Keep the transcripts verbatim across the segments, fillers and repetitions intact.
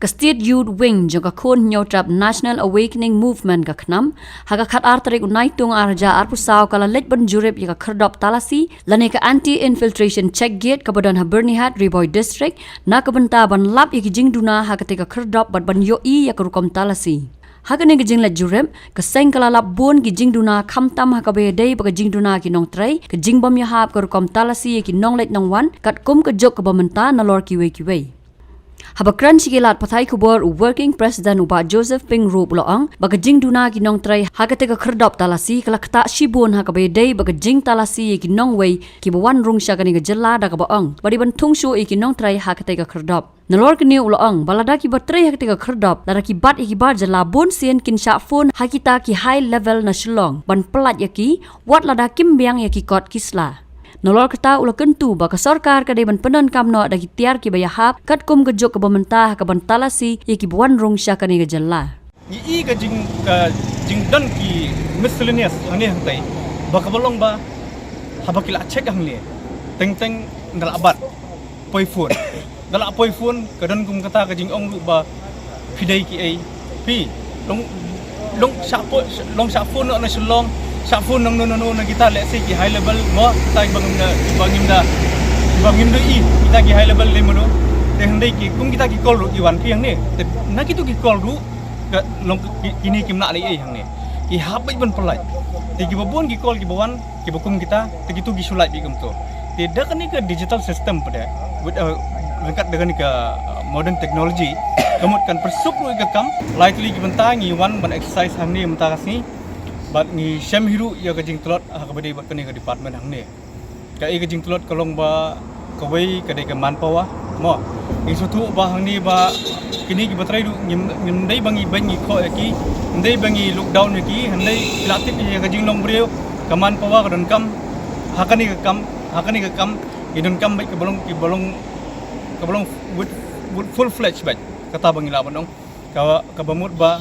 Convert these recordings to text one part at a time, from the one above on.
Ka State Youth Wing jong ka Khun Hynñiewtrep National Awakening Movement, ka KHNAM, ha ka khatar tarik u Naitung arhajar arphew saw ka la leit ban jurip ïa ka khyrdop talasi lane ka Anti Infiltration Check Gate kaba don ha Byrnihat, Ri Bhoi District, na ka bynta ban lap ïa ki jingduna ha katei ka khyrdop bad ban ïohi ïa ka rukom talasi. Ha kane ka jingleit jurip, ka seng ka la lap bun ki jingduna, khamtam ha kaba ïadei bad ka jingduna ki nongtrei, ka jingbym ïahap ka rukom talasi ïa ki nongleit nongwan katkum ka juk kaba mynta nalor kiwei kiwei. Haba kren sha ki lad pathai khubor, u Working President, u Bah Joseph Pyngrope, u la ong ba ka jingduna ki nongtrei ha katei ka khyrdop talasi ka la ktah shibun ha kaba ïadei bad ka jingtalasi ïa ki nongwei kiba wan rung sha kane ka jylla, da kaba ong ba dei ban thung shuh ïa ki nongtrei ha katei ka khyrdop. Nalor kane u la ong ba lada kiba trei ha katei ka khyrdop, lada ki bat ïa ki bar jylla, bunsien kin shah phone ha kita ki high level na Shillong ban pyllait ïa ki, wat lada kim biang ïa ki kot ki sla. Nalor kata u la kyntu ba ka sorkar ka dei ban pyndonkam noh da ki tiar kiba ïahap katkum ka juk kaba mynta ha kaban talasi ïa kiba wan rung sha kane ka jylla. Ngi i ka jing, ka jingdon ki miscellaneous hangne hangtai, ba kaba long ba haba ki la check hangne, teng teng da la bat poi phone. Da la poi phone, ka don kum kata ka jingong ruh ba phi dei kiei. Phi long, long shah phone, long shah phone na Shillong, shah phone nangno nangno na kita, let's say, ki high level, mo, kita ba ngim da, ba ngim da, ba ngim da i kita ki high level lei mano. Te hynrei ki, kum kita ki call ruh ki wan phi hangne. Te na kitu ki call ruh, ka long ki, kine kim lah lei ei hangne. Ki hap beit ban pyllait. Te kiba bun ki call kiba wan, kiba kum kita, te kitu ki shu lait beit kumto. Te da kane ka digital system pat, with, uh, ryngkat da kane ka, uh, modern technology, ka mut kan pyrsuk ruh ïa ka kam. Lai tylli ki bynta ngi wan ban exercise hangne mynta ka sngi. Bad ngi shem hi ruh ïa ka jingtlot ha kaba dei bad kane ka department hangne. Kaei ka jingtlot ka long ba kawei ka dei ka manpower, mo. Ngi sngewthuh ba hangne ba kine kiba trei ruh ngim, ngim dei ba ngi beiñ ngi khoh ïa ki, ngim dei ba ngi look down ïa ki, hynrei ki la tip ïa ka jinglong briew, ka manpower ka donkam ha kane ka kam, ha kane ka kam, ki donkam beit kaba long, kaba long, kaba long with, with full fledged beit, kata ba ngi lah ban ong. Ka, kaba mut ba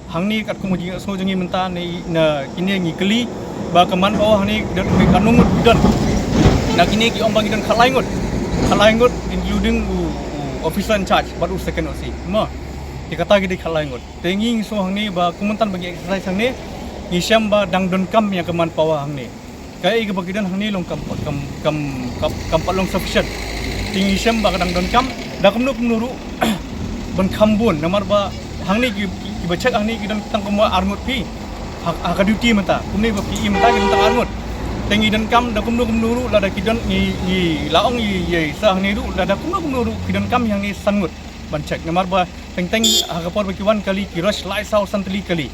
hangne katkum ka jingïasngew jong ngi mynta na, na kine ngi kylli ba ka manpower hangne don, katno ngut don. Na kine ki ong ba ngi don khatlai ngut. Khatlai ngut, including u, u officer in charge bad u second O C. Mo. Te kata ki dei khatlai ngut. Te ngi, ngi sngew hangne ba kum mynta ba ngi exercise hangne, ngi shem ba dang donkam ïa ka manpower hangne. Kaei kaba ki don hangne long kam, kam, kam, kam, kam pat long sufficient. Te ngi shem ba ka dang donkam, da kumno kumno ruh ban kham bun, namar ba hangne ki, ki, kiba check hangne ki don tang kumba arngut phi ha, ha ka duty mynta. Kumne ba phi i mynta ki don tang arngut. Te ngi donkam da kumno kumno ruh, lada ki don, ngi, ngi la ong ïa, ïa sa hangne ruh, lada kumno kumno ruh ki donkam hangne san ngut ban check. Namar ba teng teng ha ka por ba ki wan kali, ki rush lai saw san tylli kali.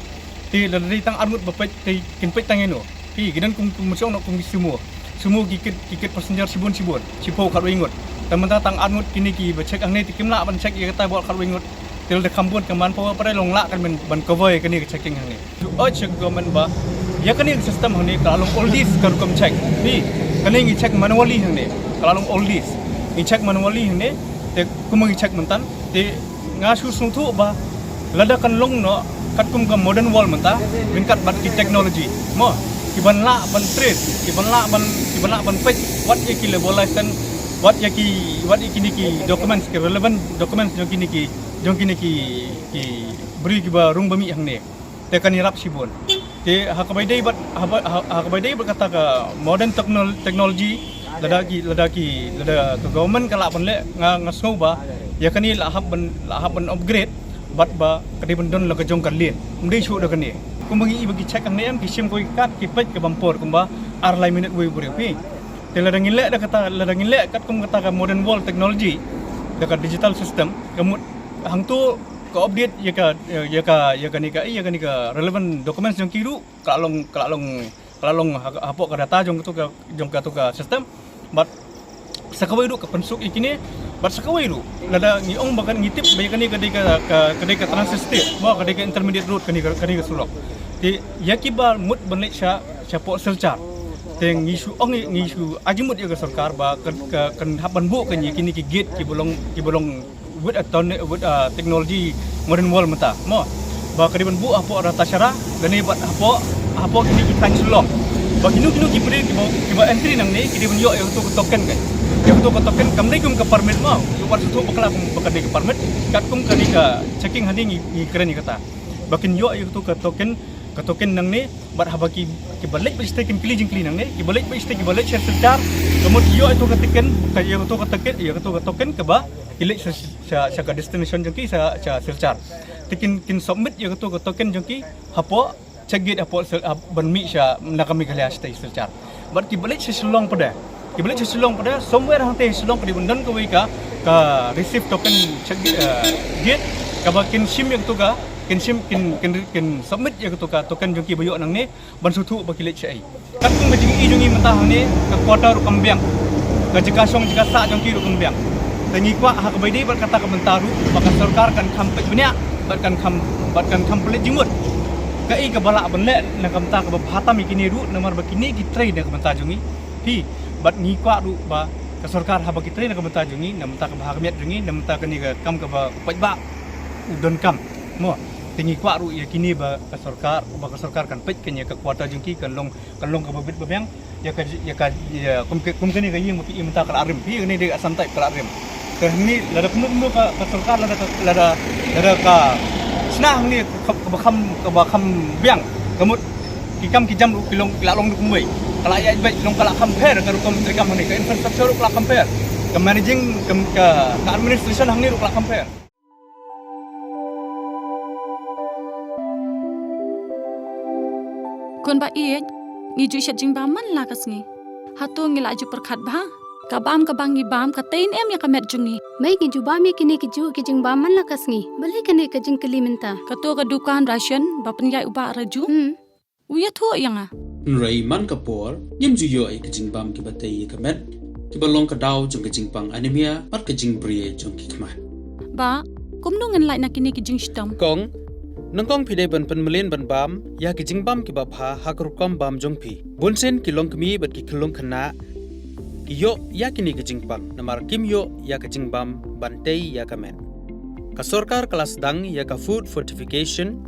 Te lada dei tang arngut ba peit, te kin peit tang ïano. Phi, ki don kum, kum, shong noh kum ki sumo. Sumo ki kit, ki kit passenger shibun shibun, shiphew khatwei ngut. Te mynta tang arngut kine kiba check hangne, te kim lah ban check ïa kata ba khatwei ngut. Te lada kham bun ka manpower pat, long lah kan ban, ban cover ïa kane ka checking hangne. To urge ïa ka government ba ïa kane ka system hangne ka la long oldies ka rukom check. Phi, kane ngi check manually hangne, ka la long oldies. Ngi check manually hangne, te kumba ngi check mynta, te nga shu sngewthuh ba lada kan long noh katkum ka modern world mynta, ryngkat bad ki technology, mo, kiban lah ban trace, kiban lah ban, kiban lah ban peit wat ïa ki labour license, wat ïa ki, wat ïa kine ki documents, ki relevant documents jong kine ki, jong kine ki, ki briew kiba rung ba mih hangne. Te kan ïarap shibun. Te ha kaba ïadei bad, ha ba, ha, ha kaba ïadei bad kata ka modern technol-, technology, lada ki, lada ki, lada ka government ka lah ban leh, nga, nga sngew ba ïa kane la hap ban, la hap ban upgrade, bad ba ka dei ban don la ka jong ka lane. Ym dei shuh da kane. Kumba ngi i ba ki check hangne, em, ki shim kawei ka card, ki peit ka bam por kumba ar lai minit wei briew, phi. Te lada ngin leh da kata, lada ngin leh katkum kata ka modern world technology, da ka digital system, ka mut hangto ka update ïa ka, ïa ka, ïa kane ka, ïa kane ka relevant documents jong ki ruh, ka la long, ka la long, ka la long ha, hapoh ka data jong kato ka, jong kato ka system. Bad sa kawei ruh ka pynsuk ïa kine, bad sa kawei ruh lada ngi ong ba kan ngi tip ba ïa kane ka dei ka, ka, ka dei ka transit state, ba ka dei ka intermediate road kane ka, kane ka surok. Te ïa kiba mut ban leit sha, shapoh Silchar, te ngi shu ong, ngi shu ai jingmut ïa ka sorkar ba ka, ka, kan hap ban buh kane, kine ki gate kiba long, kiba long with a ton-, with a technology modern world mynta, mo. Ba ka dei ban buh hapoh Ratacherra, lane bad hapoh, hapoh kine ki thaiñ Shillong. Ba kino kino ki briew kiba, kiba entry nangne, ki dei ban ïoh ïa kato ka token kai. Ïa kato ka token kam dei kum ka permit mo. Ïa wat shu thoh bakla kum ba ka dei ka permit. Katkum ka dei ka checking hangne ngi, ngi kren ïa kata. Ba kin ïoh ïa kato ka token, ka token nangne, bad haba ki, kiba leit ba sha shatei kin kylli jingkylli nangne, kiba leit ba sha shatei kiba leit sha Silchar, ka mut ïoh ïa kato ka token, ka ïoh ïa kato ka token, ïoh ïa kato ka token kaba ki leit sha, sha, sha ka destination jong ki sha, sha Silchar. Te kin, kin submit ïa kato ka token jong ki hapoh check gate hapoh Sil-, hap-, ban mih sha na ka Meghalaya sha shatei Silchar. Bad kiba leit sha Shillong pat de. Kiba leit sha Shillong pat de, somewhere hangtei Shillong ka dei ban don kawei ka, ka receive token check gate, eh, gate, kaba kin shim ïa kato ka, kin shim, kin, kin, kin submit ïa kato ka token jong ki ba ïoh nangne, ban shu thoh ba ki leit shaei. Katkum ka jingïohi jong ngi mynta hangne, ka quarter ruh kam biang. Ka jaka shong jaka sah jong ki ruh kam biang. Te ngi kwah ha kaba ïadei bad kata ka bynta ruh, ba ka sorkar kan kham peit bniah, bad kan kham, bad kan kham pynleit jingmut. Kaei kaba lah ban leh na ka bynta kaba bha tam ïa kine ruh, namar ba kine ki trei na ka bynta jong ngi. Phi, bad ngi kwah ruh ba ka sorkar haba ki trei na ka bynta jong ngi, na ka bynta kaba ha khmat jong ngi, na ka bynta kane ka kam kaba paidbah u donkam. Mo, te ngi kwah ruh ïa kine ba ka sorkar, ba ka sorkar kan peit kane ka quarter jong ki kan long, kan long kaba bit ba biang. Ïa ka, ïa ka, ïa kum ke, kum kane ka ïing ba ki i mynta ka la rim. Phi, kane dei ka Assam type ka la rim. Te hangne lada kumno kumno ka, ka sorkar lada ka, lada, lada ka shna hangne ka, kaba kham, kaba kham biang. Ka mut ki kam ki jam ruh ki long, ki la long ruh kumwei. Ka la ïaid beit long ka la kham pher ka rukom treikam hangne. Ka infrastructure ruh ka la kham pher. Ka managing, ka, ka, ka administration hangne ruh ka la kham pher. Khun ba ïeit, ngi ju shet jingbam man la ka sngi. Hato ngi la ju pyrkhat bha? Ka bam kaba ngi bam ka tei ne em ïa ka met jong ngi. Mei, ngi ju bam ïa kine ki ju ki jingbam man la ka sngi. Balei kane ka jingkylli mynta? Kato ka dukan ration ba pynïaid u Bah Raju. Hmm. U ïathuh ïa nga. Hynrei man ka por, ngim ju ïoh ïa ki jingbam kiba tei ïa ka met, kiba long ka daw jong ka jingpang anemia, bad ka jingbri jong ki khmat. Bah, kumno ngin lait na kine ki jingshitom? Kong, nyngkong phi dei ban pynmlien ban bam ïa ki jingbam kiba bha ha ka rukom bam jong phi. Bunsien ki longkmie bad ki khyllung khynnah ki ïoh ïa kine ki jingpang, namar kim ïoh ïa ka jingbam ban tei ïa ka met. Ka sorkar ka la sdang ïa ka food fortification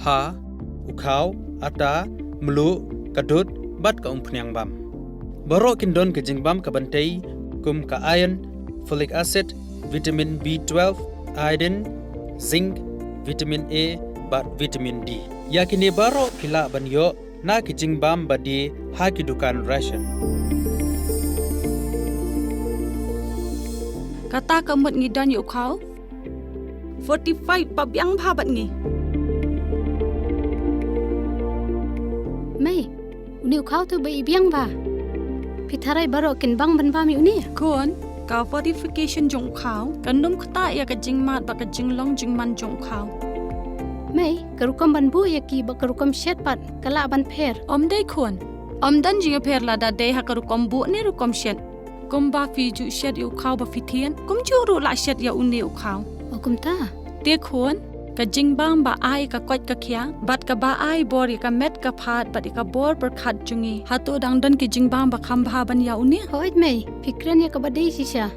ha u khaw, ata, mluh, ka dud, bad ka umphniang bam. Baroh kin don ka jingbam kaban tei kum ka iron, folic acid, vitamin B twelve, iodine, zinc, vitamin A, bad vitamin D. Ïa kine baroh phi lah ban ïoh na ki jingbam ba die ha ki dukan ration. Kata ka mut ngi don ïa u khaw fortified ba biang bha bad ngi. Mei, une u khaw te ba i biang bha. Phi tharai baroh kin bang ban bam ïa une? Khun, ka fortification jong u khaw kan ym ktah ïa ka jingmad bad ka jinglong jingman jong u khaw. Mei, ka rukom ban buh ïa ki bad ka rukom shet pat ka lah ban pher. Ym dei khun. Ym don jingïapher lada dei ha ka rukom buh ne rukom shet. Kumba phi ju shet ïa u khaw ba phi thied, kumjuh ruh lah shet ïa une u khaw. O kumta? Te khun, ka jingbam ba ai ka koit ka khiah, bad kaba ai bor ïa ka met ka phad, bad ïa ka bor pyrkhat jong ngi. Hato dang don ki jingbam ba kham bha ban ïa une? Hooid mei, phi kren ïa kaba dei shisha.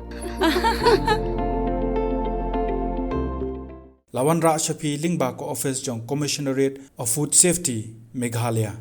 La wanrah sha phi lyngba ka office jong Commissionerate of Food Safety, Meghalaya.